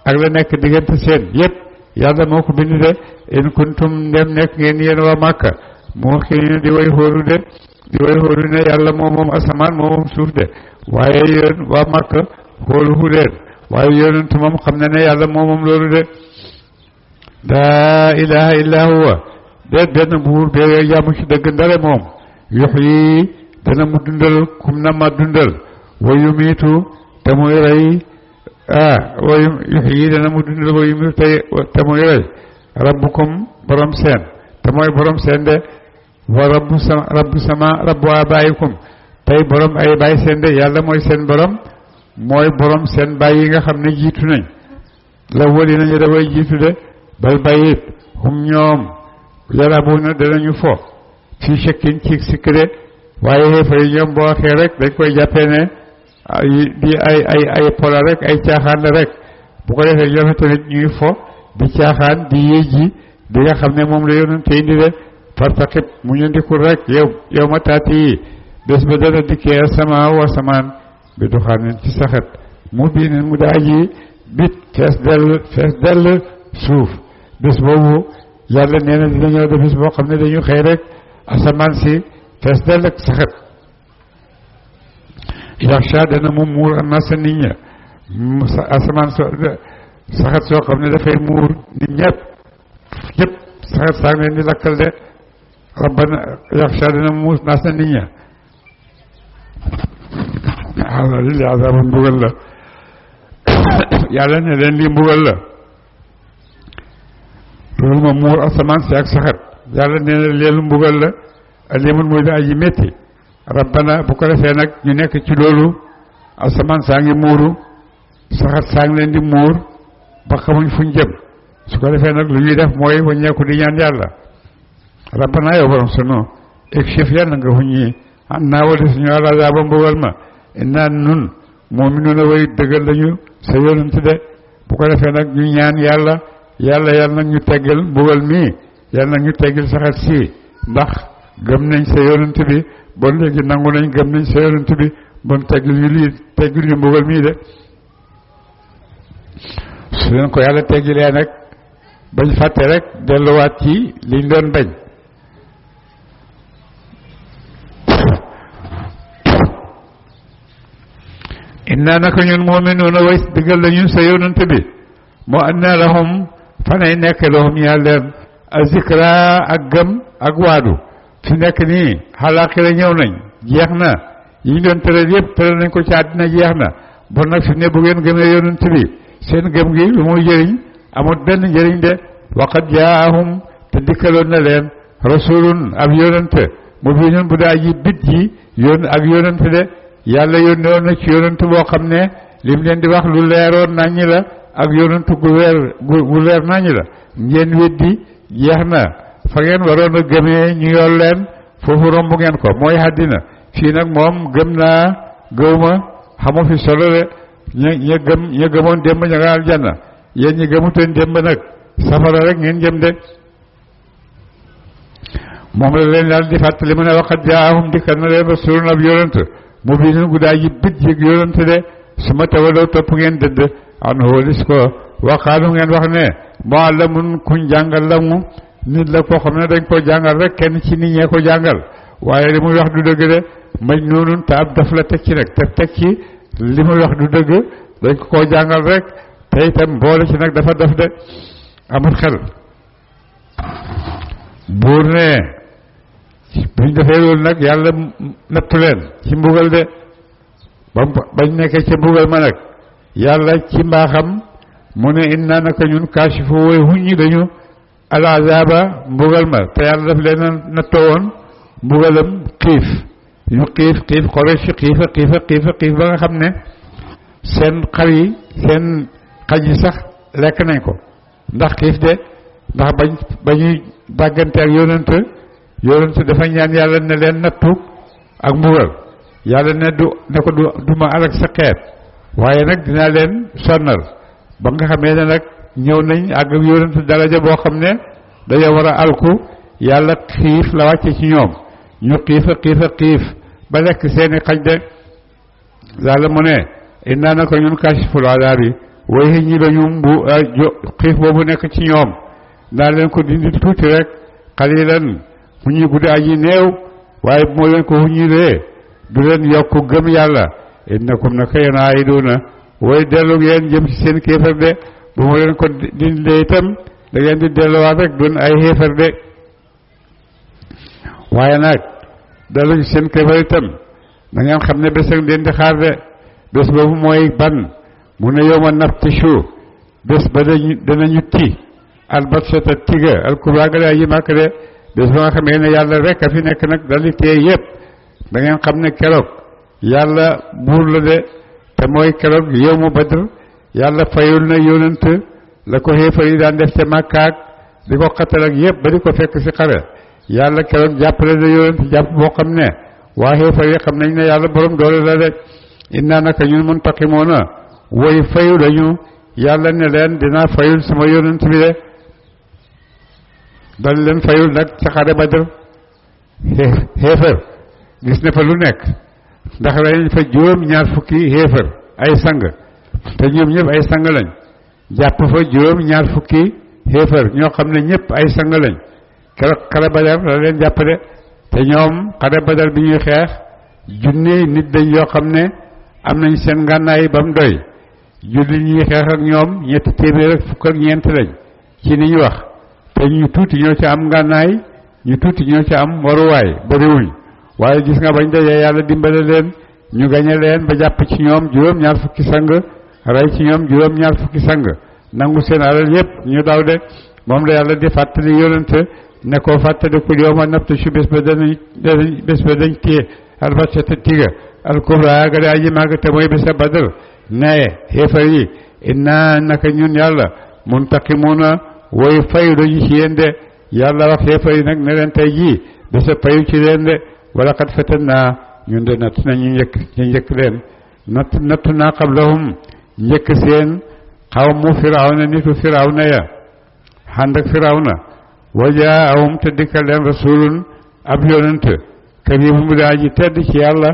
ak la nekk diggante seen yëpp yàlla moo ko bind de in kuntum ndem nekk ngeen yéen waa Màkka moo xëy di way xóoru de di way xóoru ne yàlla moom asamaan moom suuf de waaye yéen waa Màkka xooluhu leen waaye yonent moom xam na ne yàlla moom loolu de laa ilaha illa huwa de benn buur bee jaamu ci dëgg ndare moom yuhyi dana mu dundal kum na ma dundal wa yumiitu te muy rey wa yuhyi dana mu dundal wa yumiitu te muy rey rabbukum borom seen te mooy borom seen de wa rabbu abaayikum tey borom ay baay seen de yàlla mooy seen borom mooy borom seen baay yi nga xam ne jiitu nañ la wali nañu dafay jiitu de bal bayit hum ñoom yalabuna danañu fo fii shakkin ci sikk de waaye xeefa yi ñoom boo waxee rek dañ koy jàppee ne di ay pola rek ay caaxaan la rek bu ko defee ñoom tamit ñuy fo di caaxaan di yéeji di nga xam ne moom la yonent indi de fartaqib mu ñu ndikul rek yow ma taati yi bés ba dana dikkee asamaa wa asamaan bi duxaanin ci saxat mu biinin mu daaji bit fees dell suuf bés boobu yàlla nee na dina ñëw de bés boo xam ne dañu xëy rek asamaan si fees dell ak saxat yaxsha dana mu muur anasa nit ña asamaan saxat soo xam ne dafay muur nit ñëpp saxat saa leen di lakkal de rabbana yaxsha dana mu muur nasa nit ña ala li azaba mbugal la yàlla ne leen lii mbugal la loolu ma muur asamaan si ak saxat yàlla nee na leelu mbugal la alimun muy da aji métti rabbana bu ko defee nag ñu nekk ci loolu asamaan saa ngi muuru saxat saa ngi leen di muur ba xamuñ fuñ jëm su ko defee nag lu ñuy def mooy waññeeku di ñaan yàlla rabbana yow borom sunu ikshif yàlla nga huññi an naa wala suñu alazaaba mbugal ma inna nun mu'minuuna way dëggal lañu sa yonent de bu ko defee nag ñu ñaan yàlla nag ñu teggal mbugal mii yàlla nag ñu teggal saxat si ndax gëm nañ sa yonent bi bon léegi nangu nañ gëm nañ sa yonent bi bon teggil ñu mbugal mii de su leen ko yàlla teggilee nag bañ fàtte rek delluwaat ci liñ doon bañ inna naka ñun mu'minuuna way dëggal lañu sa yonent bi moo anna lahum fanay nekk lahum ñaar leen azikra ak gëm ak waadu fi nekk nii xalaaxira ñëw nañ jeex na yi ñu doon tëral yëpp tëral nañ ko ci àddina jeex na bon nag fi ne bu ngeen gëmee yonent bi seen gëm gi lu muy jëriñ amut benn njëriñ de waqad jaahum te dikkaloon na leen rasulun ab yonent mubiinun bu daa ji bit ji ak yonent de yàlla yónne woon na ci yonent boo xam ne lim leen di wax lu leeroon naññi la ak yonent gu leer naññi la ngeen weddi jeex na fa ngeen waroon a gëmee ñu yor leen foofu romb ngeen ko mooy àddina fii nag moom gëm naa gëwma xamu fi solo de ña gëmoon démb ña nga aljanna yéen ñi gëmutoon démb nag safara rek ngeen jëm de moom la leen daal di fàttali mu ne waqad jaahum dikkal na leen rasulun ab yonent mu biinun guddaa ji bit yëg yonent de su ma tawalaw topp ngeen dëdd an hoolis ko waxaalu ngeen wax ne muallamun kuñ jàngal la mu nit la koo xam ne dañ ko jàngal rek kenn ci nit ñee ko jàngal waaye li muy wax du dëgg de majnuunun te ab daf la teg ci nag te teg ci li muy wax du dëgg dañ ko koo jàngal rek te itam boole ci nag dafa def de amul xel buur ne buñ defee loolu nag yàlla nattu leen ci mbugal de bañ nekkee ci mbugal ma nag yàlla ci mbaaxam mu ne inna naka ñun kaashifu way huññi dañu al azaba mbugal ma te yàlla daf leen nattoo woon mbugalam xiif ñu xiif xore si xiif ba nga xam ne seen xar yi seen xaj yi sax lekk nañ ko ndax xiif de ndax bañuy bàggante ak yonent dafa ñaan yàlla ne leen nattu ak mbugal yàlla ne du ma alak sa xeet waaye nag dinaa leen sonnal ba nga xamee ne nag ñëw nañ ak yonent daraja boo xam ne dañoo war a alku yàlla xiif la wàcce ci ñoom ñu xiif ba lekk seeni xaj de yàlla mu ne inna naka ñun kaashiful adaabi way xëy ñi dañu xiif boobu nekk ci ñoom naa leen ko dindi tuuti rek xalilan fu ñuy guddi aji néew waaye moo leen ko fu ñuy lee du leen yokk gëm yàlla innakum naka yéen aayiduuna way dellu ngeen jëm ci seen kéefar de bu ma leen ko dindee itam da ngeen di delluwaat rek doon ay xéefar de waaye nag dellu ci seen kéefar itam da ngeen xam ne bés ak leen di xaar de bés boobu mooy ban mu ne yawma naftishu bés ba danañu ti albatsata tiga alkubra ga daa ji màkk de bés ba nga xamee ne yàlla rek a fi nekk nag dal di téye yëpp da ngeen xam ne keroog yàlla buur la de te mooy keroog yawmu badr yàlla fayul na yonent la ko xéefar yi daan def ca màkkaak di ko xatal ak yëpp ba di ko fekk si xare yàlla keroog jàppale na yonent jàpp boo xam ne waa xéefar yi xam nañ ne yàlla borom doole la de inna naka ñun muntaqimoona woy fayu lañu yàlla ne leen dinaa fayul sama yonent bi de dal leen fayul nag ca xare Badr xéefar gis ne fa lu nekk ndax lañ fa juróom-ñaar fukki xéefar ay sang te ñoom ñëpp ay sang lañ jàpp fa juróom-ñaar fukki xéefar ñoo xam ne ñëpp ay sang lañ keroog xare Badar la leen jàpp de te ñoom xare Badar bi ñuy xeex junni nit dañ yoo xam ne am nañ seen ngànnaay ba mu doy julli ñuy xeex ak ñoom ñetti téeméer ak fukk ak ñeent lañ ci ni ñu wax te ñu tuuti ñoo ci am ngànnaay ñu tuuti ñoo ci am waruwaay bariwuñ waaye gis nga bañ dajee yàlla dimbale leen ñu gañe leen ba jàpp ci ñoom juróom-ñaar fukki sang rey ci ñoom juróom-ñaar fukki sang nangu seen alal yépp ñu daw de moom la yàlla di fàttali yonente ne ko fàttali ku yawma nabtashu bés ba dañ téye albatsata tiga alkubra ga daa ji màgg te mooy bésa Badr ne xéefar yi inna naka ñun yàlla muntaqimuuna woy fayu dañu ci yéen de yàlla wax xéefar yi nag ne leen tey jii bésa payu ci leen de wala xat fatanna ñun de natt na ñu njëkk leen natt naa qablahum njëkk seen xawmu firawna nitu firawna ya xànd ak firawna wajaahum te dikkal leen rasulun ab yonent kariim bu daa ji tedd ci yàlla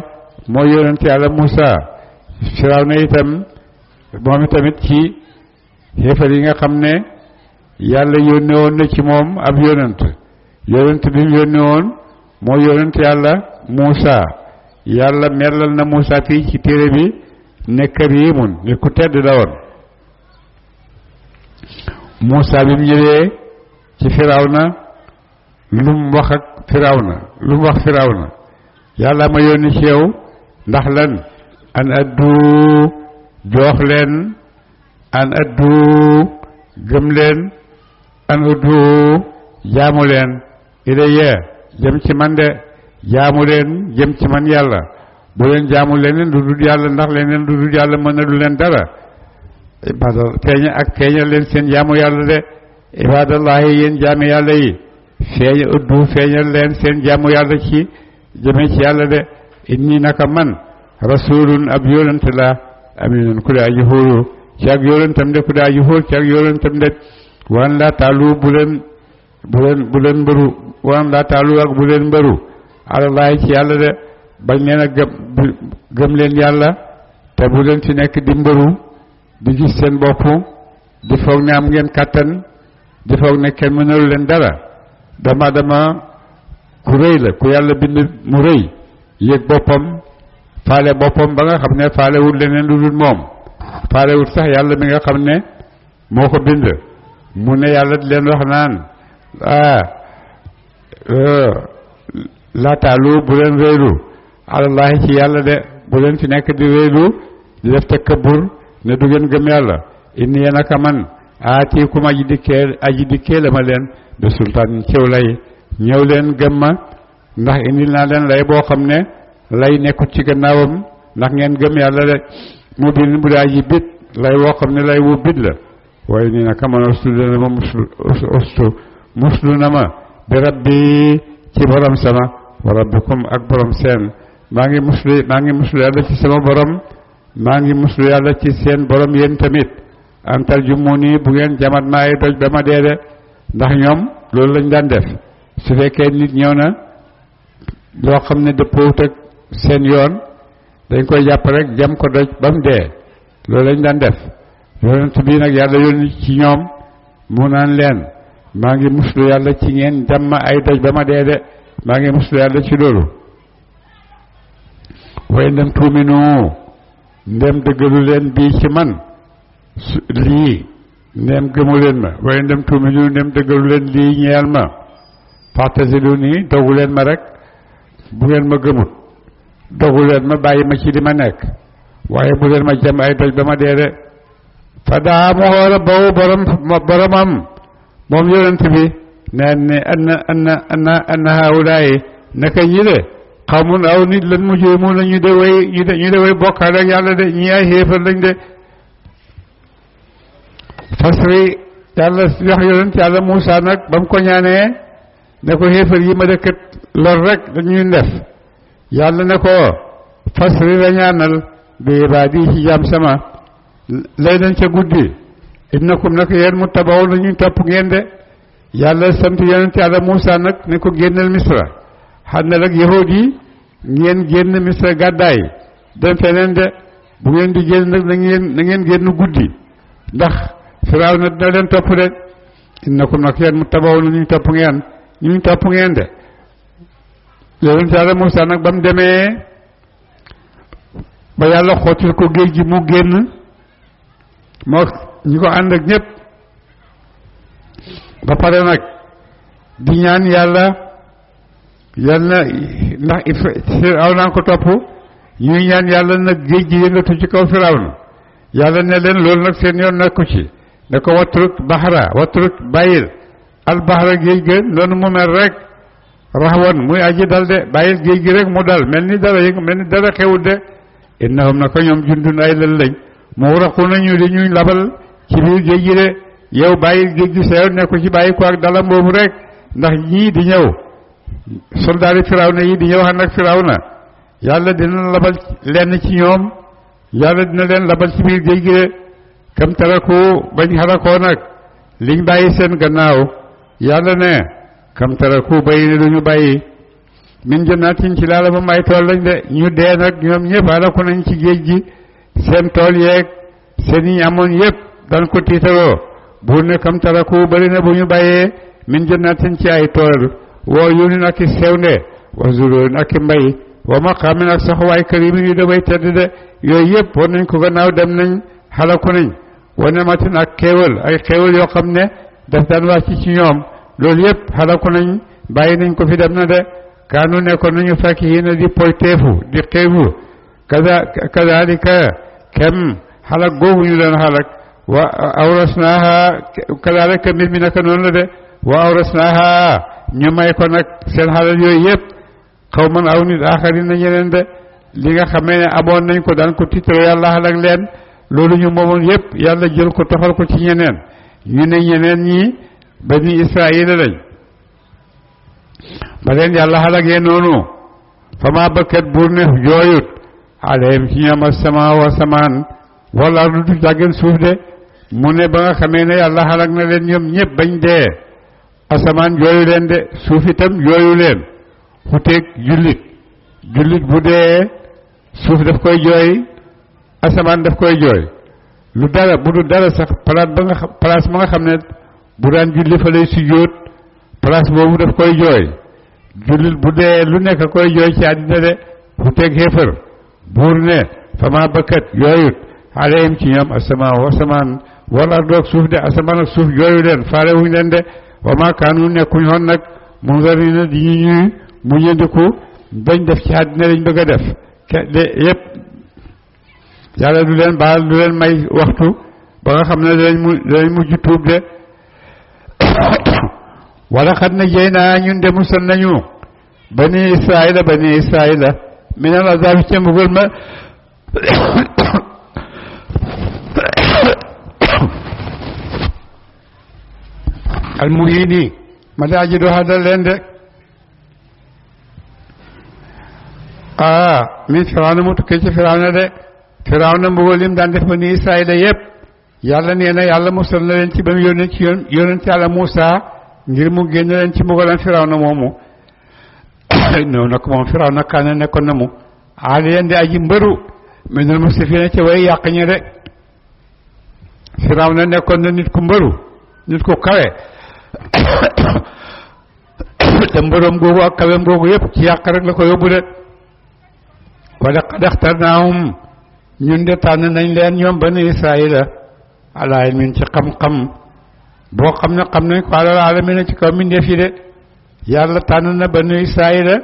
mooy yonent yàlla Muusa firawna itam moom itamit ci xéefar yi nga xam ne yàlla yónne woon na ci moom ab yonent bi mu yónne woon mooy yonent yàlla Muusa yàlla melal na Muusa fii ci téere bi ne kariimun ni ku tedd la woon Muusa bi mu ñëwee ci firawna lu mu wax ak firawna yàlla ma yónni ci yow ndax lan an addu joox leen an addu gëm leen an addu jaamu leen ilayya jëm ci man de jaamu leen jëm ci man yàlla bu leen jaamu leneen lu dul yàlla ndax leneen lu dul yàlla mën na du leen dara feeñal leen seen jaamu yàlla de ibadallahi yéen jaami yàlla yi feeñal leen seen jaamu yàlla ci jëme ci yàlla de inni naka man rasulun ab yonent la aminan ku di aji xóoru ci ak yonentam de ku di aji xóor ci ak yonentam de waan laa taalu bu leen mbëru waan laa taalu ak bu leen mbëru alallaay ci yàlla de bañ leen a gëm leen yàlla te bu leen ci nekk di mbëru di gis seen bopp di foog ne am ngeen kàttan di foog ne kenn mënalu leen dara dama ku rëy la ku yàlla bind mu rëy yëg boppam faale boppam ba nga xam ne faalewul leneen lu dul moom faalewul sax yàlla mi nga xam ne moo ko bind mu ne yàlla di leen wax naan laataalu bu leen réylu alallahi ci yàlla de bu leen ci nekk di réylu di def takabbur ne du ngeen gëm yàlla inni yéen aka man aatiikum aji dikkee la ma leen bi sultaan ciw lay ñëw leen gëm ma ndax indil naa leen lay boo xam ne lay nekkut ci gannaawam ndax ngeen gëm yàlla de mu bind bu daa ji bit lay woo xam ne lay wu bit la waaye nii naka man muslu na ma bi rabbi ci borom sama wa rabbikum ak borom seen maa ngi muslu yàlla ci sama borom maa ngi muslu yàlla ci seen borom yéen tamit antal jumuni bu ngeen jamat ma ay doj ba ma dee de ndax ñoom loolu lañ daan def su fekkee nit ñëw na loo xam ne dëppoowut ak seen yoon dañ koy jàpp rek jam ko doj ba mu dee loolu lañ daan def yonent bii nag yàlla yónni ci ñoom mu naan leen maa ngi muslu yàlla ci ngeen jam ma ay doj ba ma dee de maa ngi muslu yàlla ci loolu way ndem tuuminu ndem dëggalu leen bii ci man lii ndem gëmu leen ma waaye ndem tuuminu ndem dëggalu leen lii ñeel ma fàttasilu nii dogu leen ma rek bu ngeen ma gëmut dogu leen ma bàyyi ma ci li ma nekk waaye bu leen ma jam ay doj ba ma dee de fa daa mu xool a bawu boromam moom yonent bi neen ne anna haawulaayi naka ñi de xamun aw nit lan mujrimuun la ñu de way bokkaale ak yàlla de ñi ay xéefar lañ de fasri yàlla wax yonent yàlla Muusaa nag ba mu ko ñaanee ne ko xéefar yi ma dëkkat lor rek dañuy def yàlla ne ko fasri la ñaanal bi ibaadi ci jaam sama lay dañ ca guddi innakum nag yéen mu tabaw la ñuy topp ngeen de yàlla sant yonent yàlla Muusaa nag ne ko génnal Misra xam ne nag yahuud yi ngeen génn Misra gàddaay dem feneen de bu ngeen di génn nag na ngeen génn guddi ndax Firaaw na dina leen topp de innakum nag yéen mu tabaw la ñuy topp ngeen de yonent yàlla Muusaa nag ba mu demee ba yàlla xottil ko géej gi mu génn moo ñi ko ànd ak ñëpp ba pare nag di ñaan yàlla ndax Firawna ko topp ñuy ñaan yàlla nag géej gi yëngatu ci kaw Firawna yàlla ne leen loolu nag seen yoon nekku ci ne ko watruk bàyyil al bahra géej ga noonu mu mel rek raxwan muy aji dal de bàyyil géej gi rek mu dal mel ni dara xewut de innahum na ko ñoom jundun ay lël lañ mu raqu nañu di ñuy labal ci biir géej gi de yow bàyyil géej gi seew ne ko ci bàyyi ko ak dalam boobu rek ndax ñii di ñëw soldaari Firawna yi di ñëw ànd ak Firawna yàlla dina labal lenn ci ñoom yàlla dina leen labal ci biir géej gi de kam taraku bañ xarakoo nag liñ bàyyi seen gannaaw yàlla ne kam taraku bàyyi ne duñu bàyyi min jannatin ci laala ba may tool lañ de ñu dee nag ñoom ñëpp xaraku nañ ci géej gi seen tool yeeg seen yi amoon yëpp daan ko tiitaroo buur ne kam taraku bari na bu ñu bàyyee min jannatin ci ay tool woo yunin ak i sewnde wa zururin ak i mbay wa maqaamin ak saxuwaay karimin yu damay tedd de yooyu yëpp war nañ ko gannaaw dem nañ xalaku nañ wa nematin ak xéewal ay xéewal yoo xam ne daf daan wàcc ci ñoom loolu yëpp xalaku nañ bàyyi nañ ko fi dem na de kaanu nekkoon nañu fekk yi na di poy teefu di xéefu kadalika kem xalak googu ñu leen xalak wa awrasnaaha kadalika mbir mi naka noonu la de wa awrasnaaha ñu may ko nag seen xalal yooyu yëpp xaw man aw nit aaxarin na ñeneen de li nga xamee ne amoon nañ ko daan ko tiitaroo yàlla xalak leen loolu ñu moomoon yëpp yàlla jël ko toxal ko ci ñeneen ñu ne ñeneen ñi bani Israayila lañ ba leen yàlla xalagee noonu fama bakkat buur ne jooyut alayhim ci ñoom as-samaa wa samaan wala du du jàggeen suuf de mu ne ba nga xamee ne yàlla xalak na leen ñoom ñëpp bañ dee asamaan jooyu leen de suuf itam jooyu leen xuteeg jullit bu dee suuf daf koy jooy asamaan daf koy jooy lu dara bu du dara sax place ba nga xam ne bu daan julli fa lay sujjóot place boobu daf koy jooy jullit bu dee lu nekk koy jooy ci àddina de xuteeg xéefar buur ne fama bakkat yooyut alayhim ci ñoom asamaan wala doog suuf de asamaan ak suuf jooyu leen faale wuñ leen de wa ma kaanu nekkuñ xoon nag munzarina di ñuy muñandiku bañ def ci àddina lañ bëgg a def de yépp yàlla du leen baal du leen may waxtu ba nga xam ne danañ mujj tuub de wala xat na jey naa ñun de musal nañu bani israila minal azabi ca mbugal ma almuhini ma daa ji doo xadal leen de min firawna mu tukkee ci firawna de firawna mbugal lim daan def bani israila yépp yàlla nee na yàlla musal na leen ci ba mu yónnee ci yónnent yàlla Muusa ngir mu génn leen ci mbugalam firawna moomu ñëw nag moom firawna kaana nekkoon na mu aali leen di aji mbëru minal musrifina ca way yàq ñi de firawna nekkoon na nit ku mbëru nit ku kawe te mbëroom googu ak kawem googu yépp ci yàq rek la ko yóbbu de wala qad axtarnaahum ñun de tànn nañ leen ñoom bani israila ala ilmin ci xam-xam boo xam ne xam nañ ko alal alamina ci kaw mbindeef yi de yàlla tànn na bani israila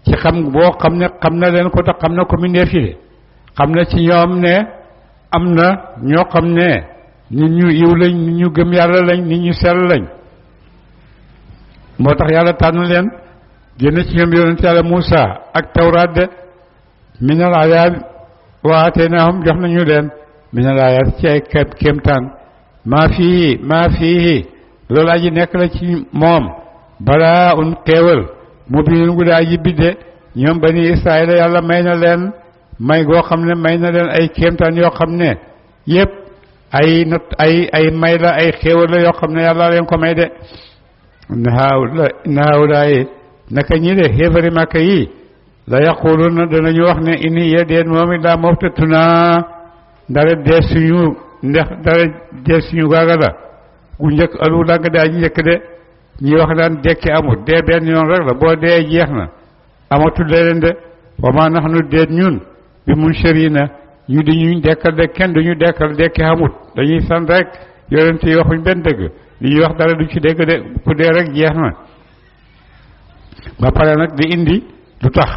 ci xam boo xam ne xam na leen ko te xam na ko mbindeef yi de xam na ci ñoom ne am na ñoo xam ne nit ñu yiw lañ nit ñu gëm yàlla lañ nit ñu sell lañ moo tax yàlla tànn leen génn ci ñoom yonent yàlla Muusa ak tawraat de minal ayaat wa ataynaahum jox nañu leen minal ayaat ci ay kéemtaan maa fii loolu aji nekk la ci moom balaa un xéewal mu biin gu daa aji bidde ñoom bani Israayila yàlla may na leen may goo xam ne may na leen ay kéemtaan yoo xam ne yépp ay may la ay xéewal la yoo xam ne yàlla leen ko may de inna haawulaayi naka ñi de xéefari Màkka yi la yaquluna danañu wax ne ini ye deen moom it daa moftatuna ndara dee suñu gaaga la gu njëkk alu danga daa ji njëkk de ñi wax daan dekki amut dee benn yoon rek la boo dee jeex na amatul leen de wa ma nahnu deet ñun bi munshirina ñu di ñuy dekkal de kenn duñu dekkal dekki amut dañuy san rek yonent yi waxuñ benn dëgg li ñuy wax dara du ci dégg de ku dee rek jeex na ba pare nag di indi lu tax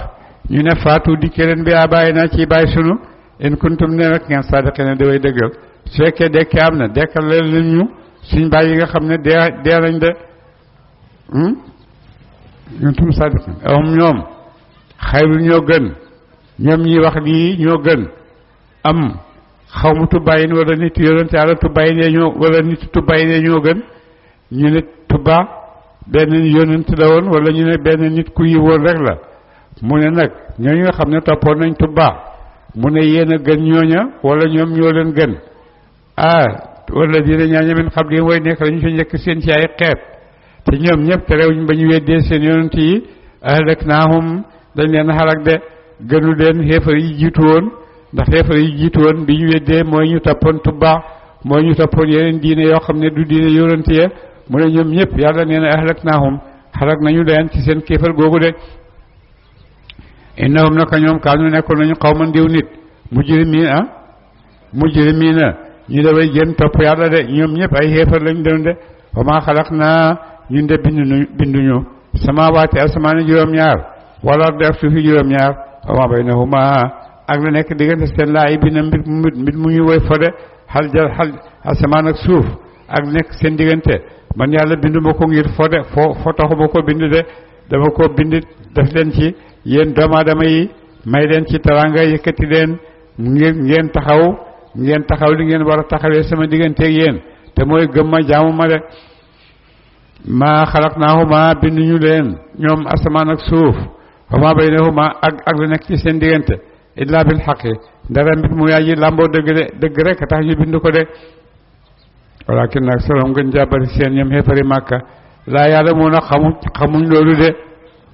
ñu ne faatu dikkee leen bi bàyyi naa ci bàyyi sunu in kuntum ne nag ngeen sadiqina di way dëggal su fekkee dekki am na dekkal leen ñu suñ bàyyi yi nga xam ne dee nañ de kuntum sadiqina ñoom xayru ñoo gën ñoom ñi wax lii ñoo gën am xaw ma tubbayin wala nit yonent yàlla tubbayin ñoo wala nit tubbayin ñoo gën ñu ne tubba benn yonent la woon wala ñu ne benn nit ku yi woon rek la mu ne nag ñooñu nga xam ne toppoon nañ tubba mu ne yéen a gën ñooña wala ñoom ñoo leen gën wala dina ñaaña min xam di way nekk lañu fi njëkk seen ci ay xeet te ñoom ñëpp te réewuñ ba ñu weddee seen yonent yi ahlaknaahum dañ leen xalak de gënu leen xeefar yi jiitu woon ndax xeefar yi jiitu woon bi ñu weddee mooy ñu toppoon tubba mooy ñu toppoon yeneen diine yoo xam ne du diine yonent ya mu ne ñoom ñëpp yàlla nee na ahlaknaahum xalak nañu leen ci seen kéefar googu de innahum naka ñoom kaanu nekkoon nañu xawman diw nit mujrimiina ñu daway génn topp yàlla de ñoom ñëpp ay xeefar lañu doon de wa maa xalaq naa ñun de binduñu samaawaati asamaani juróom-ñaar wala ardi ak suufi juróom-ñaar wa maa baynahuma ak la nekk diggante seen laay bi na mbir mu ñu woy fode xal asamaan ak suuf ak nekk seen diggante man yàlla binduma ko ngir fode fo taxuma ko bind de dama ko bind def leen ci yéen doomu aadama yi may leen ci teraanga yëkkati leen ngeen taxaw li ngeen war a taxawee sama digganteeg yéen te mooy gëm ma jaamu ma de maa xalaqnaahuma binduñu leen ñoom asamaan ak suuf wa maa baynahuma ak la nekk ci seen diggante illa bil xaqi ndara mbir mu aji làmboo dëgg de dëgg rek tax ñu bind ko de walakin nag solom gën jàbbari seen ñoom xeefari màkka laa yàlla mun a xamuñ loolu de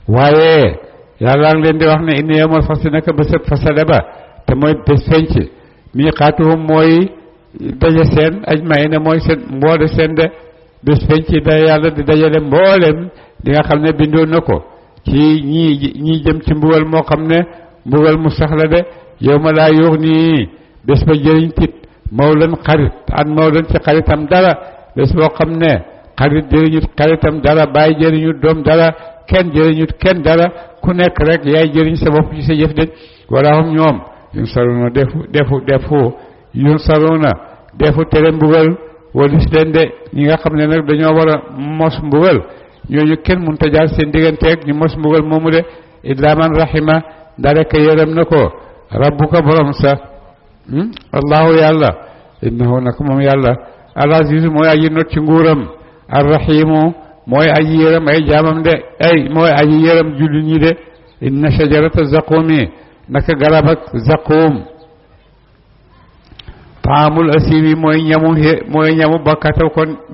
waaye yàlla ngi leen di wax ne inna yawmal fasli naka bésëb fasale ba te mooy bés fenc miiqaatuhum mooy daje seen ajmaïna mooy seen mboole seen de bés fenc da yàlla di dajale mboolem di nga xam ne bindoon na ko ci ñii jëm ci mbugal moo xam ne mbugal mu sax la de yow ma laa yuux nii bés ba jëriñ tit mawlan xarit an mawlan ci xaritam dara bés boo xam ne xarit jëriñut xaritam dara bàyyi jëriñut doom dara kenn jëriñut kenn dara ku nekk rek yaay jëriñ sa bopp ci sa jëf de wala hum ñoom yun saruna defu tere mbugal walis leen de ñi nga xam ne nag dañoo war a mos mbugal ñooñu kenn mënut a jaar seen digganteeg ñu mos mbugal moomu de illa man rahima ndare ka yërëm na ko rabbuka borom sa allahu yàlla innahu nag moom yàlla al aziz mooy aji not ci nguuram ar rahimu mooy aji yërëm ay jaamam de mooy aji yërëm jullit ñi de inna shajarata zaqumi naka garab ak zaqum taamul asimi mooy ñamu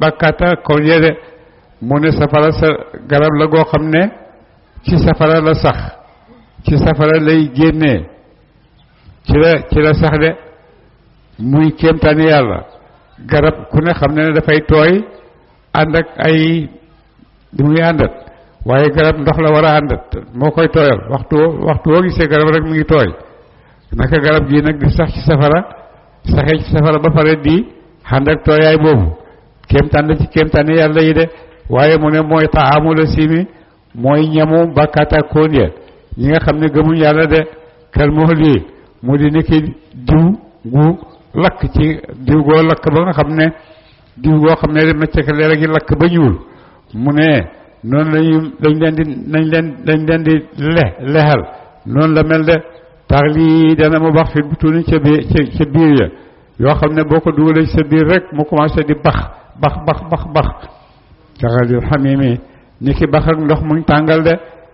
bakkata kon yede mu ne safara sa garab la goo xam ne ci safara la sax ci safara lay génnee ci la sax de muy kéemtaani yàlla garab ku ne xam ne dafay tooy ànd ak ay di muy àndat waaye garab ndox la war a àndat moo koy tooyal waxtu woo gisee garab rek mu ngi tooy naka garab gii nag di sax ci safara saxee ci safara ba pare di ànd ak tooyaay boobu kéemtaan la ci kéemtaani yàlla yi de waaye mu ne mooy taamul asimi mooy ñamu bàkkaata koon ya ñi nga xam ne gëmuñ yàlla de kal muhli mu di niki diw gu lakk ci diw goo lakk ba nga xam ne diw goo xam ne meccek leer a ngi lakk ba ñuul mu ne noonu dañ leen di lexal noonu la mel de tax lii dana mu bax fi butuni ca biir ya yoo xam ne boo ko dugalee ci sa biir rek mu commencé di bax taxalil xamimi ni ki bax ak ndox muñ tàngal de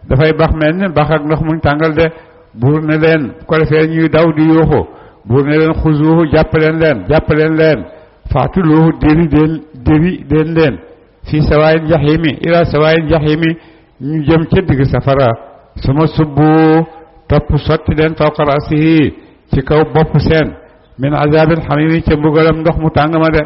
dafay bax mel ne bax ak ndox muñ tàngal de buur ne leen bu ko defee ñuy daw di yuuxu buur ne leen xuzuuhu jàppaleen leen faatuluuhu déri leen fii sawaayil jaxiimi ila sawaayil jaxiimi ñu jëm ca digg safara suma subbu topp sotti leen fawqa rasihi ci kaw bopp seen min azaabil xamimi ca mbugalam ndox mu tàng ma de